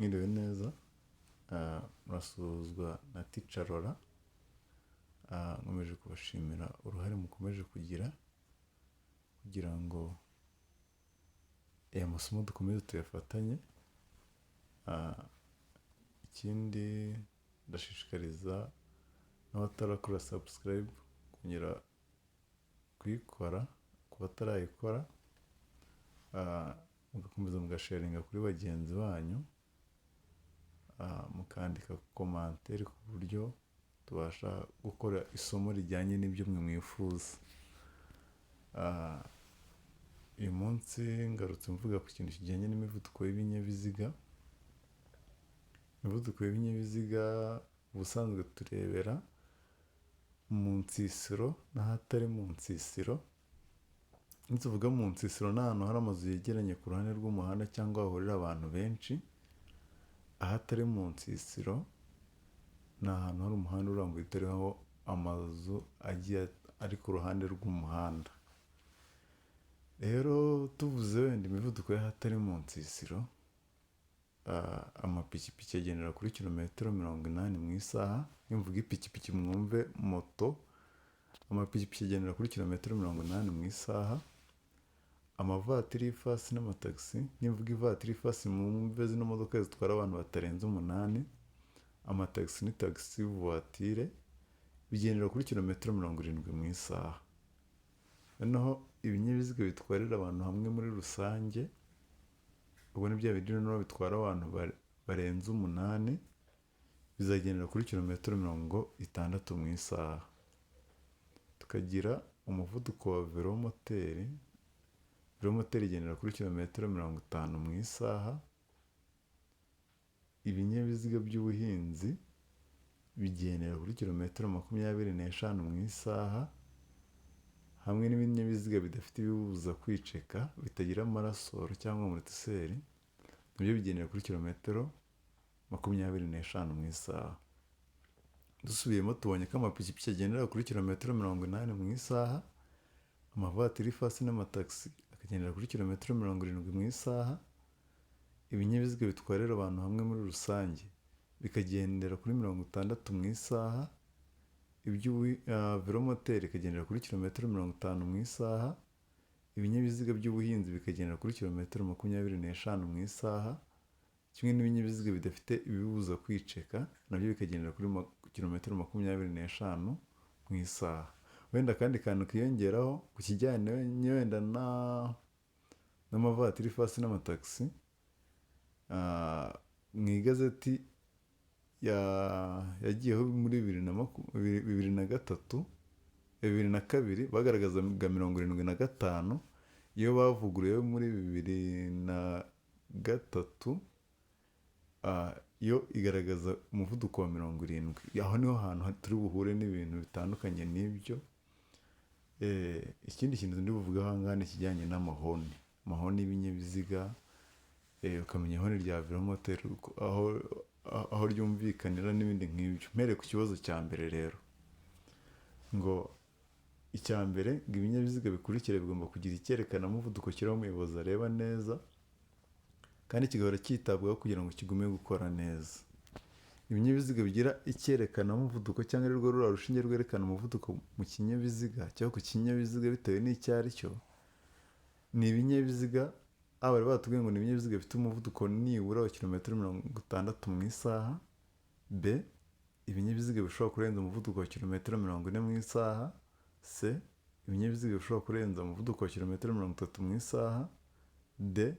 Mwiriwe neza, murasuhuzwa na Teacher Laurent, nkomeje kubashimira uruhare mukomeje kugira kugira ngo aya masomo dukomeze tuyafatanye. Ikindi ndashishikariza n'abatarakora subscribe kongera kuyikora ku batarayikora, mugakomeza mugasharinga kuri bagenzi banyu, mukandika commentaire ku buryo tubasha gukora isomo rijyanye n'ibyo mwe mwifuza. Uyu munsi ngarutse mvuga ku kintu kijyanye n'imivuduko y'ibinyabiziga. Imivuduko y'ibinyabiziga ubusanzwe turebera mu nsisiro n'ahatari mu nsisiro. Nituvuga mu nsisiro ni ahantu hari amazu yegeranye ku ruhande rw'umuhanda cyangwa hahurira abantu benshi. Ahatari mu nsisiro ni ahantu hari umuhanda urambuye utariho amazu agiye ari ku ruhande rw'umuhanda. Rero tuvuze wenda imivuduko y'ahatari mu nsisiro, amapikipiki agendera kuri kilometero 80 mu isaha. Nimvuga ipikipiki mwumve moto. Amapikipiki agendera kuri kilometero 80 mu isaha. Amavatiri, ifasi n'amatagisi, nimvuga ivatiri, ifasi mwumve zino modoka zitwara abantu batarenze umunani. Amatagisi ni taxi voiture, bigendera kuri kilometero 70 mu isaha. Noneho ibinyabiziga bitwarira abantu hamwe muri rusange, ubwo ni bya bindi noneho bitwara abantu barenze umunani, bizagendera kuri kilometero 60 mu isaha. Tukagira umuvuduko wa velomoteri. Velomoteri igendera kuri kilometero 50 mu isaha. Ibinyabiziga by'ubuhinzi bigendera kuri kilometero 25 mu isaha, hamwe n'ibinyabiziga bidafite ibibuza kwiceka, bitagira amarasoro cyangwa amortiseur, nabyo bigendera kuri kilometero 25 mu isaha. Dusubiyemo, tubonye ko amapikipiki agendera kuri kilometero 80 mu isaha, amavatiri, ifasi n'amatagisi akagendera kuri kilometero 70 mu isaha, ibinyabiziga bitwarira abantu hamwe muri rusange bikagendera kuri 60 mu isaha, velomoteri ikagendera kuri kilometero 50 mu isaha, ibinyabiziga by'ubuhinzi bikagendera kuri kilometero 25 mu isaha, kimwe n'ibinyabiziga bidafite ibibuza kwiceka nabyo bikagendera kuri kilometero 25 mu isaha. Wenda akandi kantu kiyongeraho ku kijyanye wenda n'amavatiri, ifasi n'amatagisi, mu igazeti yagiyeho muri 2003, 2002, bagaragazaga 75. Iyo bavuguruye muri 2003 yo igaragaza umuvuduko wa 70. Aho niho hantu turi buhure n'ibintu bitandukanye n'ibyo. Ikindi kintu ndi buvuge aha ngaha ni ikijyanye n'amahoni, amahoni y'ibinyabiziga, ukamenya ihoni rya velomoteri aho ryumvikanira n'ibindi nk'ibyo. Mpereye ku kibazo cya mbere rero, ngo icya mbere ngo ibinyabiziga bikurikira bigomba kugira icyerekanamuvuduko kiriho umuyobozi areba neza kandi kigahora cyitabwaho kugira ngo kigume gukora neza. Ibinyabiziga bigira icyerekanamuvuduko cyangwa ari rwo ruriya rushinge rwerekana umuvuduko mu kinyabiziga cyangwa ku kinyabiziga bitewe n'icyo ari cyo, ni ibinyabiziga aba bari batubwiye ngo ni ibinyabiziga bifite umuvuduko nibura wa kilometero 60 mu isaha. B, ibinyabiziga bishobora kurenza umuvuduko wa kilometero 40 mu isaha. C, ibinyabiziga bishobora kurenza umuvuduko wa kilometero 30 mu isaha. D,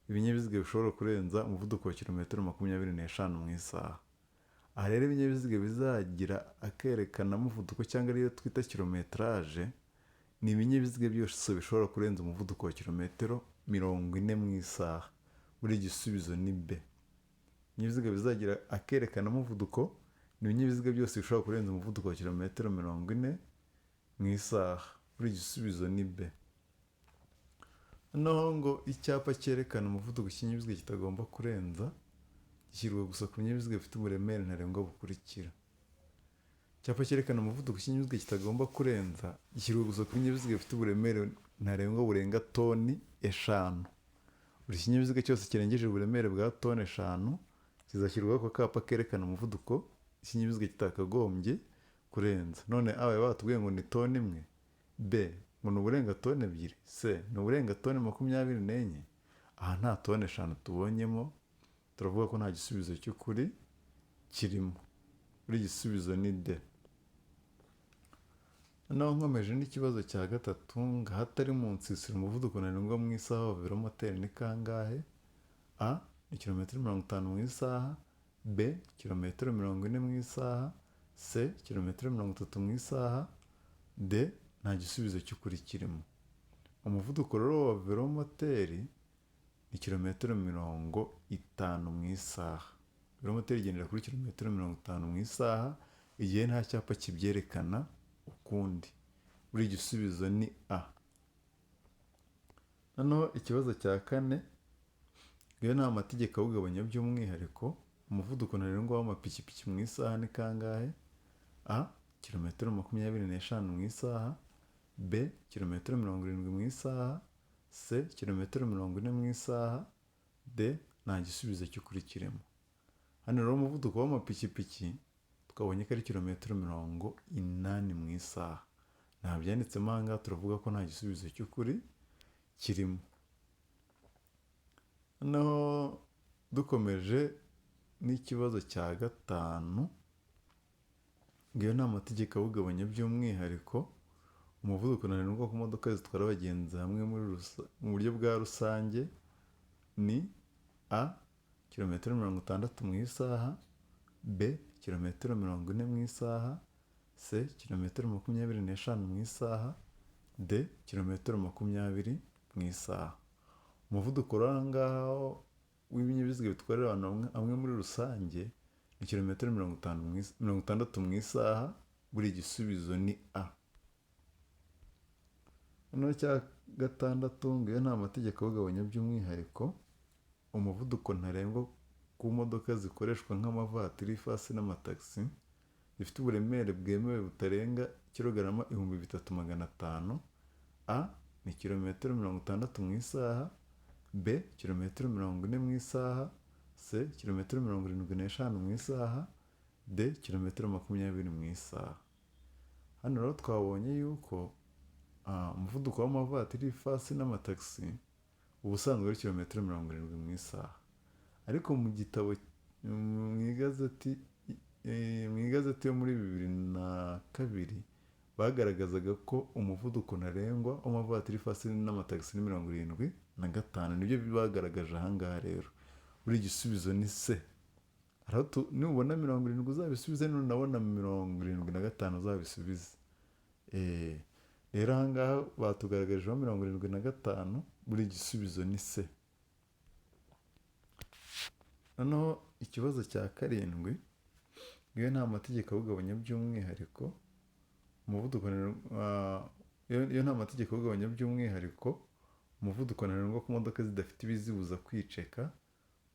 ibinyabiziga bishobora kurenza umuvuduko wa kilometero 25 mu isaha. Aha rero ibinyabiziga bizagira akerekanamuvuduko cyangwa ariyo twita kilométrage ni ibinyabiziga byose bishobora kurenza umuvuduko wa kilometero 40 mu isaha. Buri gisubizo ni B. Ibinyabiziga bizagira akerekanamuvuduko ni ibinyabiziga byose bishobora kurenza umuvuduko wa kilometero 40 mu isaha. Buri gisubizo ni B. Noneho ngo icyapa cyerekana umuvuduko ikinyabiziga kitagomba kurenza gishyirwa gusa ku binyabiziga bifite uburemere ntarengwa bukurikira. Icyapa cyerekana umuvuduko ikinyabiziga kitagomba kurenza gishyirwa gusa ku binyabiziga bifite uburemere ntarengwa burenga toni 5. Buri kinyabiziga cyose kirengeje uburemere bwa toni 5. Kizashyirwaho ako kapa kerekana umuvuduko ikinyabiziga kitakagombye kurenza. None A bari batubwiye ngo ni toni imwe, B ngo ni uburenga toni 2, C ni uburenga toni 24. Aha nta toni 5 tubonyemo, turavuga ko nta gisubizo cy'ukuri kirimo. Buri gisubizo ni D. Noneho nkomeje n'ikibazo cya gatatu, ngo ahatari mu nsisiro umuvuduko ntarengwa mu isaha wa velomoteri ni kangahe? A ni kilometero 50 mu isaha, B kilometero 40 mu isaha, C kilometero 30 mu isaha, D nta gisubizo cy'ukuri kirimo. Umuvuduko rero wa velomoteri ni kilometero 50 mu isaha. Velomoteri igendera kuri kilometero 50 mu isaha igihe nta cyapa kibyerekana ukundi. Buri gisubizo ni A. Noneho ikibazo cya kane, iyo nta mategeko awugabanya by'umwihariko, umuvuduko ntarengwa w'amapikipiki mu isaha ni kangahe? A kilometero 25 mu isaha, B kilometero 70 mu isaha, C kilometero 40 mu isaha, D nta gisubizo cy'ukuri kirimo. Hano rero umuvuduko w'amapikipiki twabonye ko ari kilometero 80 mu isaha. Nta byanditsemo aha ngaha, turavuga ko nta gisubizo cy'ukuri kirimo. Noneho dukomeje n'ikibazo cya gatanu, ngo iyo nta mategeko awugabanya by'umwihariko, umuvuduko ntarengwa ku modoka zitwara abagenzi hamwe mu buryo bwa rusange ni A kilometero 60 mu isaha, B kilometero 40 mu isaha, C kilometero 25 mu isaha, D kilometero 20 mu isaha. Umuvuduko rero aha ngaha w'ibinyabiziga bitwarira abantu hamwe muri rusange ni kilometero 60 mu isaha. Buri gisubizo ni A. Noneho icya gatandatu, ngo iyo nta mategeko awugabanya by'umwihariko, umuvuduko ntarengwa ku modoka zikoreshwa nk'amavatiri, ifasi n'amatagisi zifite uburemere bwemewe butarenga kilogarama 3500, A ni kilometero 60 mu isaha, B kilometero 40 mu isaha, C kilometero 75 mu isaha, D kilometero 20 mu isaha. Hano rero twabonye yuko umuvuduko w'amavatiri, ifasi n'amatagisi ubusanzwe ari kilometero 70 mu isaha, ariko mu gitabo mu igazeti yo muri 2002 bagaragazaga ko umuvuduko ntarengwa w'amavatiri, ifasi n'amatagisi ni 75. Nibyo bagaragaje aha ngaha. Rero buri gisubizo ni C. Nubona 70 uzabisubize, nunabona 75 uzabisubize. Rero aha ngaha batugaragarijeho 75, buri gisubizo ni C. Noneho ikibazo cya karindwi, iyo nta mategeko awugabanya by'umwihariko, umuvuduko iyo nta mategeko awugabanya by'umwihariko, umuvuduko ntarengwa ku modoka zidafite ibizibuza kwiceka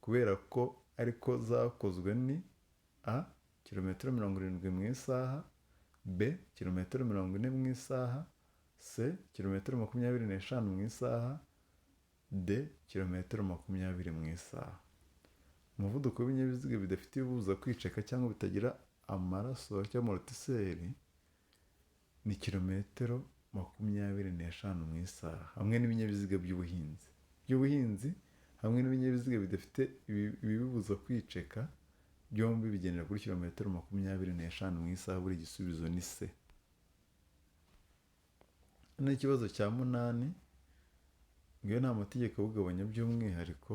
kubera ko ariko zakozwe ni A kilometero 70 mu isaha, B kilometero 40 mu isaha, C kilometero 25 mu isaha, D kilometero 20 mu isaha. Umuvuduko w'ibinyabiziga bidafite ibibuza kwiceka cyangwa bitagira amaraso cyangwa amorotiseri ni kilometero 25 mu isaha, hamwe n'ibinyabiziga by'ubuhinzi hamwe n'ibinyabiziga bidafite ibibibuza kwiceka, byombi bigendera kuri kilometero 25 mu isaha. Buri gisubizo ni C. N'ikibazo cya munani, ngo iyo nta mategeko awugabanya by'umwihariko,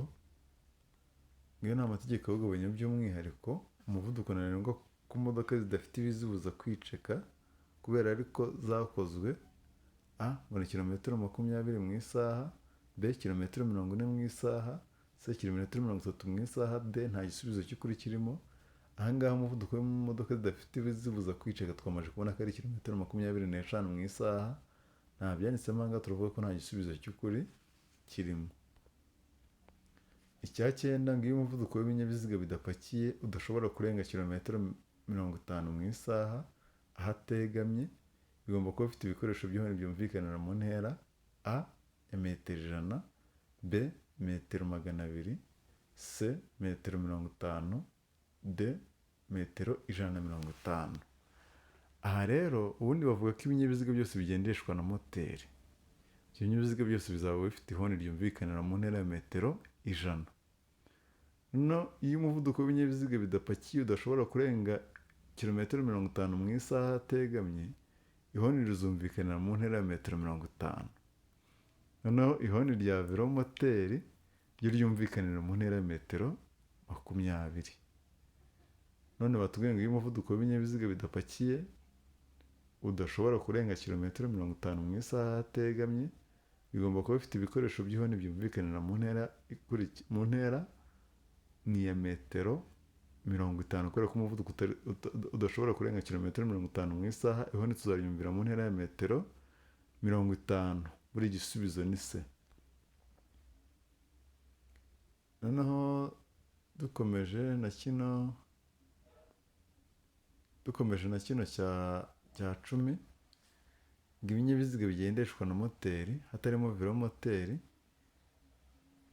iyo nta mategeko awugabanya by'umwihariko, umuvuduko ntarengwa ku modoka zidafite ibizibuza kwiceka kubera ariko zakozwe, A ngo ni kilometero 20 mu isaha, B kilometero 40 mu isaha, C kilometero 30 mu isaha, D nta gisubizo cy'ukuri kirimo. Aha ngaha umuvuduko w'imodoka zidafite ibizibuza kwiceka twamaze kubona ko ari kilometero 25 mu isaha. Nta byanditsemo aha ngaha, turavuga ko nta gisubizo cy'ukuri kirimo. Icya cyenda, ngo iyo umuvuduko w'ibinyabiziga bidapakiye udashobora kurenga kilometero 50 mu isaha ahategamye, bigomba kuba bifite ibikoresho by'ihoni byumvikanira mu ntera A ya metero 100, B metero 200, C metero 50, D metero 150. Aha rero ubundi bavuga ko ibinyabiziga byose bigendeshwa na moteri, ibyo binyabiziga byose bizaba bifite ihoni ryumvikanira mu ntera ya metero 100. No iyo umuvuduko w'ibinyabiziga bidapakiye udashobora kurenga kilometero 50 mu isaha ategamye, ihoni rizumvikanira mu ntera ya metero 50. Noneho ihoni rya velomoteri ryo ryumvikanira mu ntera ya metero 20. None batubwiye ngo iyo umuvuduko w'ibinyabiziga bidapakiye udashobora kurenga kilometero 50 mu isaha ategamye, bigomba kuba bifite ibikoresho by'ihoni byumvikanira mu ntera ni iya metero 50, kubera ko umuvuduko udashobora kurenga kilometero 50 mu isaha, ihoni tuzaryumvira mu ntera ya metero 50. Buri gisubizo ni C. Noneho dukomeje na kino cya 10, ngo ibinyabiziga bigendeshwa na moteri hatarimo velomoteri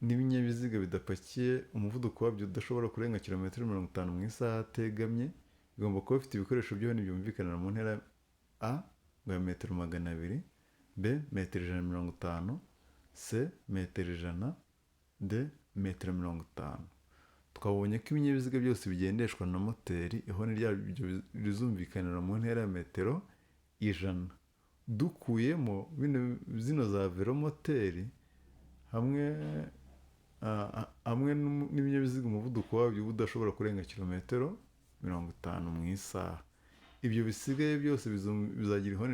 n'ibinyabiziga bidapakiye umuvuduko wabyo udashobora kurenga kilometero 50 mu isaha ategamye, bigomba kuba bifite ibikoresho by'ihoni byumvikanira mu ntera A ngo ya metero 200, B metero 150, C metero 100, D metero 50. Twabonye ko ibinyabiziga byose bigendeshwa na moteri ihoni ryabyo rizumvikanira mu ntera ya metero 100. Dukuyemo zino za velomoteri hamwe n'ibinyabiziga umuvuduko wabyo uba udashobora kurenga kilometero 50 mu isaha, ibyo bisigaye byose bizagira ihoni,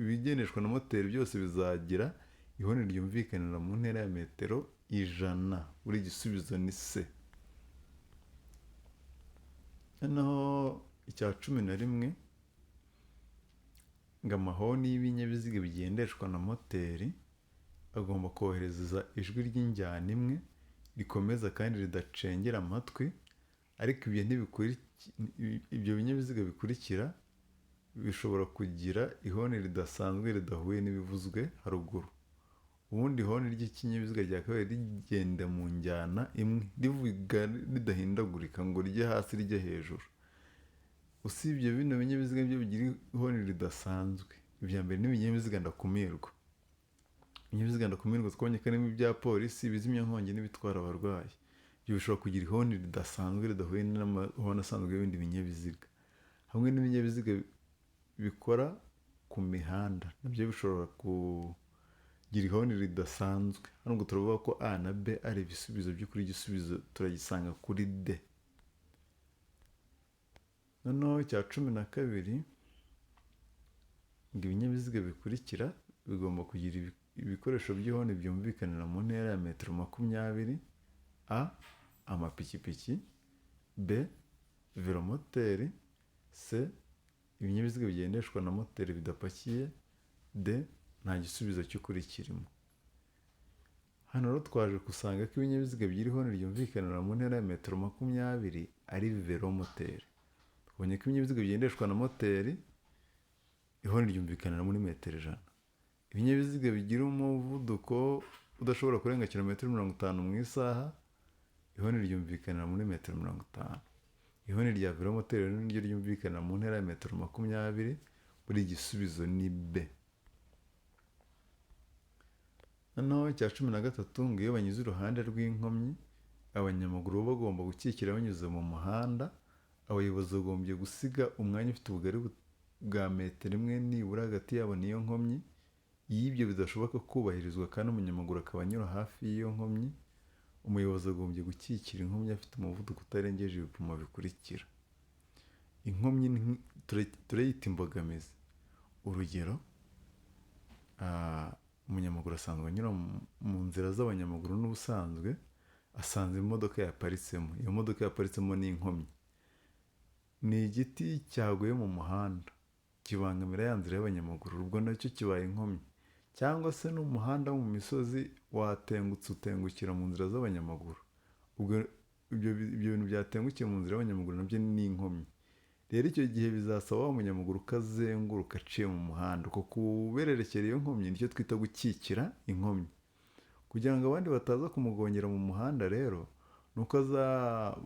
ibigendeshwa na moteri byose bizagira ihoni ryumvikanira mu ntera ya metero 100. Buri gisubizo ni C. Noneho icya 11, ngo amahoni y'ibinyabiziga bigendeshwa na moteri agomba kohereza ijwi ry'injyana imwe rikomeza kandi ridacengera amatwi, ariko ibyo ibyo binyabiziga bikurikira bishobora kugira ihoni ridasanzwe ridahuye n'ibivuzwe haruguru. Ubundi ihoni ry'ikinyabiziga rya kabiri rigenda mu njyana imwe, rivuga ridahindagurika ngo rijye hasi rijye hejuru. Usibye bino binyabiziga byo bigira ihoni ridasanzwe. Ibya mbere ni ibinyabiziga ndakumirwa. Ibinyabiziga ndakumirwa twabonye ko harimo ibya polisi, ibizimya inkongi n'ibitwara abarwayi. Ibyo bishobora kugira ihoni ridasanzwe ridahuye n'amahoni asanzwe y'ibindi binyabiziga. Hamwe n'ibinyabiziga bikora ku mihanda nabyo bishobora kugira ihoni ridasanzwe. Hano ngo turavuga ko A na B ari ibisubizo by'ukuri, igisubizo turagisanga kuri D. Noneho icya 12, ngo ibinyabiziga bikurikira bigomba kugira ibikoresho by'ihoni byumvikanira mu ntera ya metero 20. A amapikipiki, B velomoteri, C ibinyabiziga bigendeshwa na moteri bidapakiye, D nta gisubizo cy'ukuri kirimo. Hano rero twaje gusanga ko ibinyabiziga bigira ihoni ryumvikanira mu ntera ya metero 20 ari velomoteri. Twabonye ko ibinyabiziga bigendeshwa na moteri ihoni ryumvikanira muri metero 100. Ibinyabiziga bigira umuvuduko udashobora kurenga kilometero 50 mu isaha, ihoni ryumvikanira muri metero 50. Ihoni rya velomoteri niryo ryumvikanira mu ntera ya metero 20. Buri gisubizo ni B. Noneho icya 13, ngo iyo banyuze iruhande rw'inkomyi, abanyamaguru baba bagomba gukikira banyuze mu muhanda. Abayobozi bagombye gusiga umwanya ufite ubugari bwa metero 1 nibura hagati yabo n'iyo nkomyi. Iyo ibyo bidashoboka kubahirizwa kandi umunyamaguru akaba anyura hafi y'iyo nkomyi, umuyobozi agombye gukikira inkomyi afite umuvuduko utarengeje ibipimo bikurikira. Inkomyi turayita imbogamizi. Urugero, umunyamaguru asanzwe anyura mu nzira z'abanyamaguru n'ubusanzwe asanze imodoka yaparitsemo. Iyo modoka yaparitsemo ni inkomyi. Ni igiti cyaguye mu muhanda kibangamira ya nzira y'abanyamaguru, ubwo nacyo kibaye inkomyi. Cyangwa se n'umuhanda wo mu misozi watengutse utengukira mu nzira z'abanyamaguru, ubwo ibyo bintu byatengukiye mu nzira y'abanyamaguru nabyo ni inkomyi. Rero icyo gihe bizasaba wa munyamaguru ukazenguruka aciye mu muhanda. Uko kubererekera iyo nkomyi nicyo twita gukikira inkomyi. Kugira ngo abandi bataza kumugongera mu muhanda rero, ni ni uko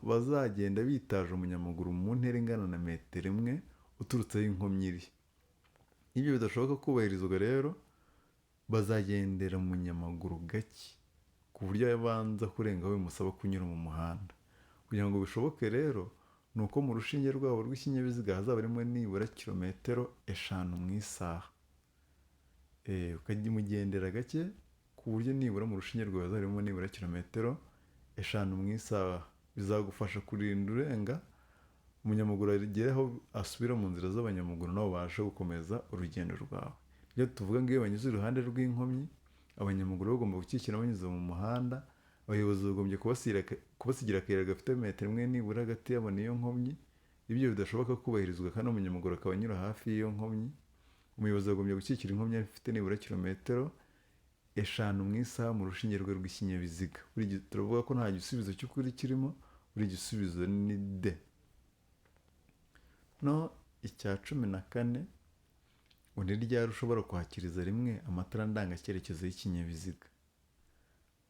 bazagenda bitaje umunyamaguru mu ntera ingana na metero imwe uturutse aho inkomyi iri. Iyo ibyo bidashoboka kubahirizwa rero, bazagendera umunyamaguru gake ku buryo abanza kurenga aho bimusaba kunyura mu muhanda. Kugira ngo bishoboke rero, ni uko mu rushinge rwabo rw'ikinyabiziga hazaba harimo nibura kilometero 5 mu isaha. Ukamugendera gake ku buryo nibura mu rushinge rwawe hazaba harimo nibura kilometero 5 mu isaha. Bizagufasha kurinda urenga umunyamaguru agere aho asubira mu nzira z'abanyamaguru, nawe ubashe gukomeza urugendo rwawe. Iyo tuvuga ngo iyo banyuze iruhande rw'inkomyi, abanyamaguru bagomba gukikira banyuze mu muhanda, abayobozi bagombye kubasigira akayira gafite metero imwe nibura hagati yabo n'iyo nkomyi. Ibyo bidashoboka kubahirizwa kandi umunyamaguru akaba anyura hafi y'iyo nkomyi, umuyobozi agombye gukikira inkomyi afite nibura kilometero 5 mu isaha mu rushinge rwe rw'ikinyabiziga. Turavuga ko nta gisubizo cy'ukuri kirimo, buri gisubizo ni D. No icya 14, ngo ni ryari ushobora kwakiriza rimwe amatara ndangacyerekezo y'ikinyabiziga?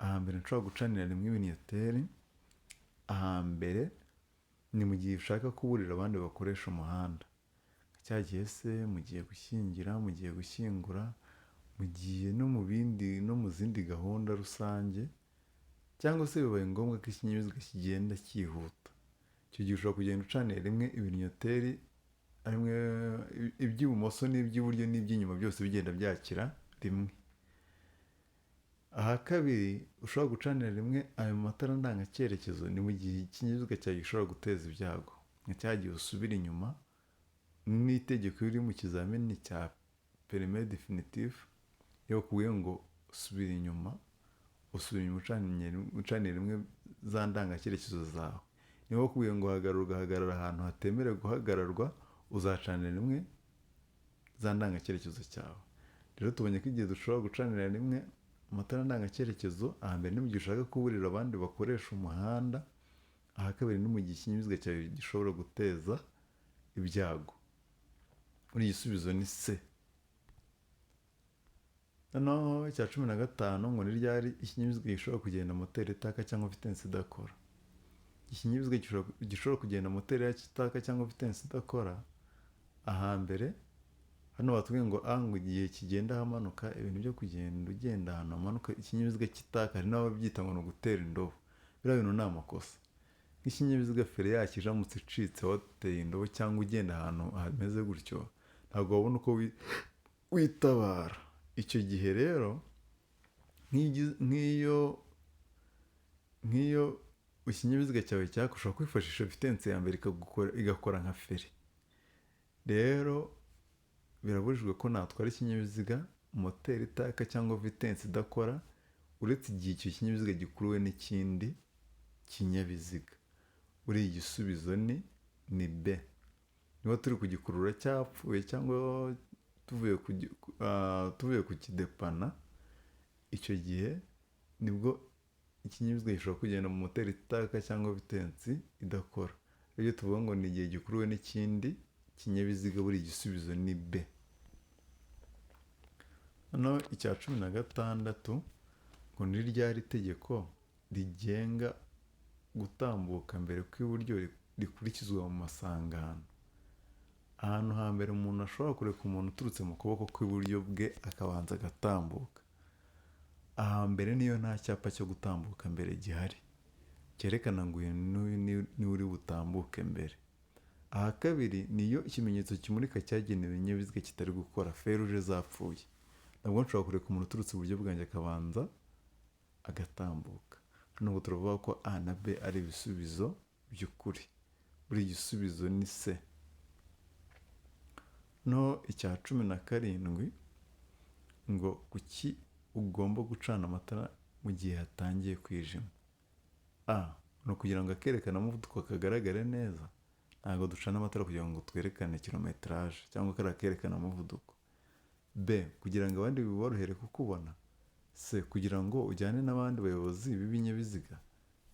Ahambere nshobora gucanira rimwe ibinyoteri, ahambere ni mu gihe ushaka kuburira abandi bakoresha umuhanda. Cya gihe se mugiye gushyingira, mugiye gushyingura, mugiye no mu bindi no mu zindi gahunda rusange, cyangwa se bibaye ngombwa ko ikinyabiziga kigenda cyihuta. Icyo gihe ushobora kugenda ucanira rimwe ibinyoteri, iby'ibumoso n'iby'iburyo n'iby'inyuma byose bigenda byakira rimwe. Aha kabiri ushobora gucanira rimwe ayo matara ndangacyerekezo ni mu gihe ikinyabiziga cyawe gishobora guteza ibyago, nka cya gihe usubira inyuma n'itegeko riri mu kizamini cya perime definitif, iyo bakubwiye ngo subira inyuma, usubira inyuma ucaniye rimwe za ndangacyerekezo zawe. Niba bakubwiye ngo hagarara, ugahagarara ahantu hatemerewe guhagararwa, uzacanira rimwe za ndangacyerekezo cyawe. Rero tubonye ko igihe dushobora gucanira rimwe amatara ndangacyerekezo, ahambere ni mu gihe ushaka kuburira abandi bakoresha umuhanda, aha kabiri ni mu gihe ikinyabiziga cyawe gishobora guteza ibyago. Buri gisubizo ni C. Noneho icya 15, ngo ni ryari ikinyabiziga gishobora kugenda moteri itaka cyangwa vitensi idakora? Ikinyabiziga gishobora kugenda moteri itaka cyangwa vitensi idakora, ahambere hano batubwiye ngo a ngo igihe kigenda ahamanuka, ibintu byo kugenda ugenda ahantu hamanuka ikinyabiziga kitaka, hari n'ababyita ngo ni ugutera indobo. Biriya bintu ni amakosa. Nk'ikinyabiziga feri yacyo iramutse icitse wateye indobo cyangwa ugenda ahantu hameze gutyo, ntabwo wabona uko witabara. Icyo gihe rero nk'iyo ikinyabiziga cyawe cyaka, ushobora kwifashisha vitensi ya mbere igakora nka feri. Rero birabujijwe ko natwara ikinyabiziga moteri itaka cyangwa vitensi idakora, uretse igihe icyo kinyabiziga gikuruwe n'ikindi kinyabiziga. Buriya igisubizo ni B. Niba turi kugikurura cyapfuye cyangwa tuvuye kukidepana, icyo gihe nibwo ikinyabiziga gishobora kugenda mu moteri itaka cyangwa vitensi idakora. Ibyo tuvuga ngo ni igihe gikuruwe n'ikindi kinyabiziga, buri igisubizo ni B. Noneho icya 16, ngo ni ryari itegeko rigenga gutambuka mbere kw'iburyo rikurikizwa mu masangano? Ahantu hambere umuntu ashobora kureka umuntu uturutse mu kuboko kw'iburyo bwe akabanza agatambuka, ahambere niyo nta cyapa cyo gutambuka mbere gihari cyerekana ngo uyu n'uyu niwe uri butambuke mbere. Aha kabiri niyo ikimenyetso kimurika cyagenewe ibinyabiziga kitari gukora, feruje zapfuye, nabwo nshobora kureka umuntu uturutse iburyo bwanjye akabanza agatambuka. Hano ngo turavuga ko A na B ari ibisubizo by'ukuri, buri gisubizo ni C. No icya 17, ngo kuki ugomba gucana amatara mu gihe hatangiye kwijima? A ni ukugira ngo akerekana umuvuduko kagaragare neza. Ntabwo ducana amatara kugira ngo twerekane kilometraje cyangwa kariya kerekana umuvuduko. B kugira ngo abandi biborohere kukubona. C kugira ngo ujyane n'abandi bayobozi b'ibinyabiziga.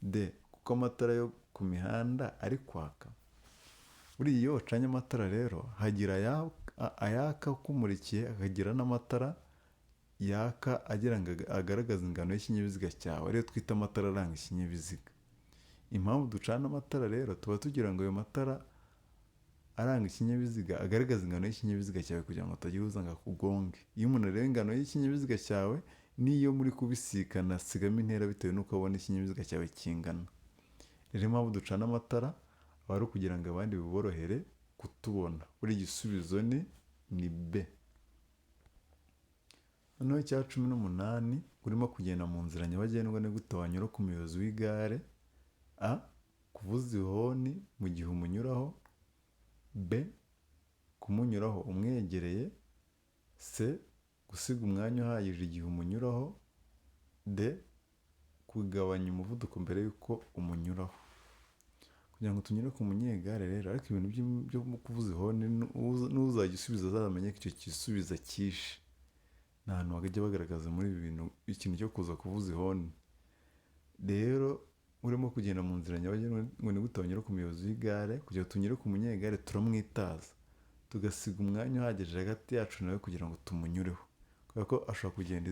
D kuko amatara yo ku mihanda ari kwaka. Buriya iyo wacanye amatara rero hagira ayaka akumurikiye, akagira n'amatara yaka agira ngo agaragaze ingano y'ikinyabiziga cyawe, ariyo twita amatara aranga ikinyabiziga. Impamvu ducana amatara rero, tuba tugira ngo ayo matara aranga ikinyabiziga agaragaza ingano y'ikinyabiziga cyawe, kugira ngo hatagira uza ngo akugonge. Iyo umuntu areba ingano y'ikinyabiziga cyawe n'iyo muri kubisikana, asigamo intera bitewe n'uko abona ikinyabiziga cyawe kingana. Rero impamvu ducana amatara aba ari ukugira ngo abandi biborohere kutubona. Buri gisubizo ni B. Noneho icya 18, urimo kugenda mu nzira nyabagendwa, ni gute wanyura ku muyobozi w'igare? A, kuvuza ihoni mu gihe umunyuraho. B, kumunyuraho umwegereye. C, gusiga umwanya uhagije igihe umunyuraho. D, kugabanya umuvuduko mbere y'uko umunyuraho. Kugira ngo tunyure ku munyegare rero, ariko ibintu byo kuvuza ihoni, n'uzajya usubiza azamenye ko icyo gisubizo cyishe. Ni ahantu bajya bagaragaza muri ibi bintu ikintu cyo kuza kuvuza ihoni. Rero urimo kugenda mu nzira nyabagendwa, ngo ni gute wanyura ku muyobozi w'igare? Kugira ngo tunyure ku munyegare turamwitaza, tugasiga umwanya uhagije hagati yacu nawe kugira ngo tumunyureho, kubera ko ashobora kugenda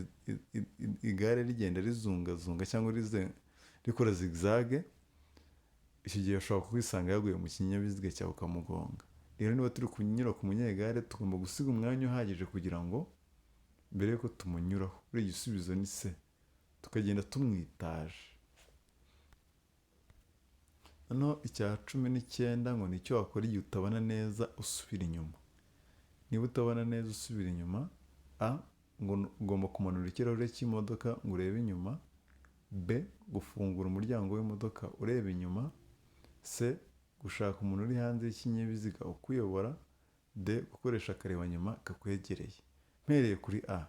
igare rigenda rizungazunga cyangwa rikora zigzag. Icyo gihe ashobora kwisanga yaguye mu kinyabiziga cyawe ukamugonga. Rero niba turi kunyura ku munyegare, tugomba gusiga umwanya uhagije kugira ngo mbere y'uko tumunyuraho. Buriya igisubizo ni C, tukagenda tumwitaje. Noneho icya 19, ngo ni icyo wakora igihe utabona neza usubira inyuma. Niba utabona neza usubira inyuma, A, ngo ugomba kumanura ikirahure cy'imodoka ngo urebe inyuma. B, gufungura umuryango w'imodoka ureba inyuma. C, gushaka umuntu uri hanze y'ikinyabiziga ukuyobora. D, gukoresha akarebanyuma kakwegereye. Mpereye kuri A,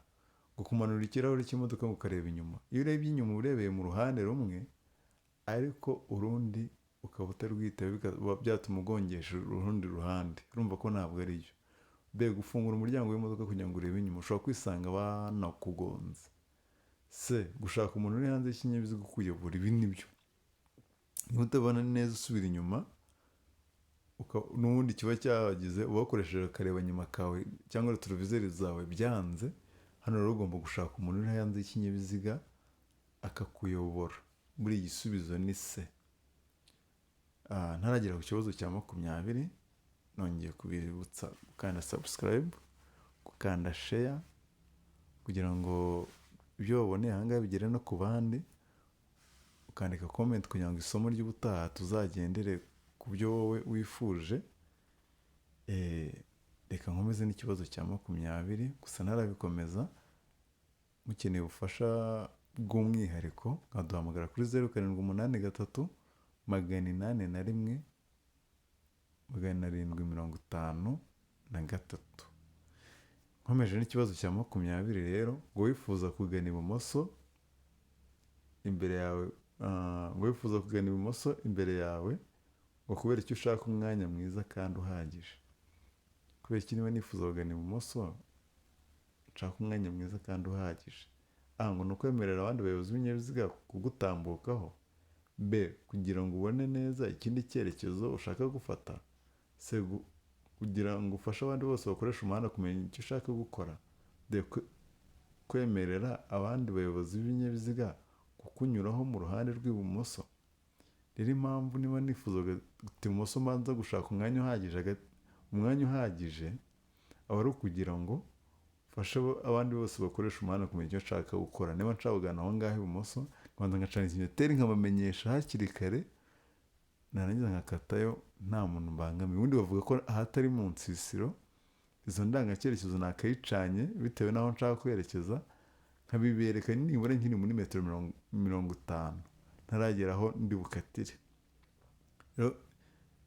ngo kumanura ikirahure cy'imodoka ngo ukareba inyuma. Iyo urebye inyuma urebeye mu ruhande rumwe ariko urundi ukaba utarwitaye, bikaba byatuma ugongesha urundi ruhande, urumva ko ntabwo ari byo. B, gufungura umuryango w'imodoka kugira ngo urebe inyuma, ushobora kwisanga banakugonze. C, gushaka umuntu uri hanze y'ikinyabiziga ukuyobora. Ibi ni byo. Niba utabona neza usubira inyuma, n'ubundi kiba cyagize uba wakoresheje akarebanyuma kawe cyangwa rétroviseur zawe byanze. Hano rero ugomba gushaka umuntu uri hanze y'ikinyabiziga akakuyobora. Buri igisubizo ni C. Ntaragera ku kibazo cya 20, nongeye kubibutsa gukanda subscribe, gukanda share, kugira ngo ibyo waboneye aha ngaha bigere no ku bandi, ukandika comment kugira ngo isomo ry'ubutaha tuzagendere ku byo wowe wifuje. Reka nkomeze n'ikibazo cya 20, gusa ntarabikomeza, mukeneye ubufasha bw'umwihariko mwaduhamagara kuri 0783 801 753. Nkomeje n'ikibazo cya 20 rero, ngo wifuza kugana ibumoso imbere yawe, ngo wifuza kugana ibumoso imbere yawe, ngo kubera icyo ushaka umwanya mwiza kandi uhagije. Kubera iki niba nifuza kugana ibumoso nshaka umwanya mwiza kandi uhagije? A, ngo ni ukwemerera abandi bayobozi b'ibinyabiziga kugutambukaho. B, kugira ngo ubone neza ikindi cyerekezo ushaka gufata. C, kugira ngo ufashe abandi bose bakoresha umuhanda kumenya icyo ushaka gukora. D, kwemerera abandi bayobozi b'ibinyabiziga kukunyuraho mu ruhande rw'ibumoso. Rero impamvu niba nifuza guta ibumoso mbanza gushaka umwanya uhagije, umwanya uhagije aba ari ukugira ngo mfashe abandi bose bakoresha umuhanda kumenya icyo nshaka gukora. Niba nshaka kugana aho ngaho ibumoso, nkabanza ngacana ikinyoteri nkabamenyesha hakiri kare, narangiza nkakatayo nta muntu mbangamiye. Ubundi bavuga ko ahatari mu nsisiro izo ndangacyerekezo nakayicanye bitewe n'aho nshaka kwerekeza, nkabibereka nibura nkiri muri metero 50 ntaragera aho ndi bukatire. Rero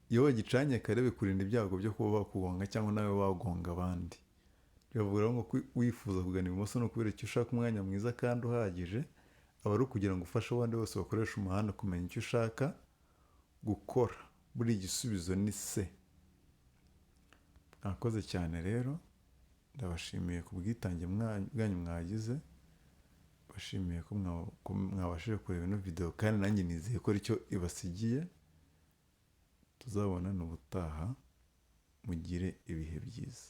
iyo wagicanye kare bikurinda ibyago byo kuba bakugonga cyangwa nawe wagonga abandi. Bavuga ngo wifuza kugana ibumoso ni ukubera icyo ushaka umwanya mwiza kandi uhagije, aba ari ukugira ngo ufashe abandi bose bakoresha umuhanda kumenya icyo ushaka gukora. Buriya igisubizo ni C. Mwakoze cyane rero, ndabashimiye ku bwitange bwanyu mwagize, mbashimiye ko mwabashije kureba ino video, kandi nanjye nizeye ko aricyo ibasigiye. Tuzabonane ubutaha, mugire ibihe byiza.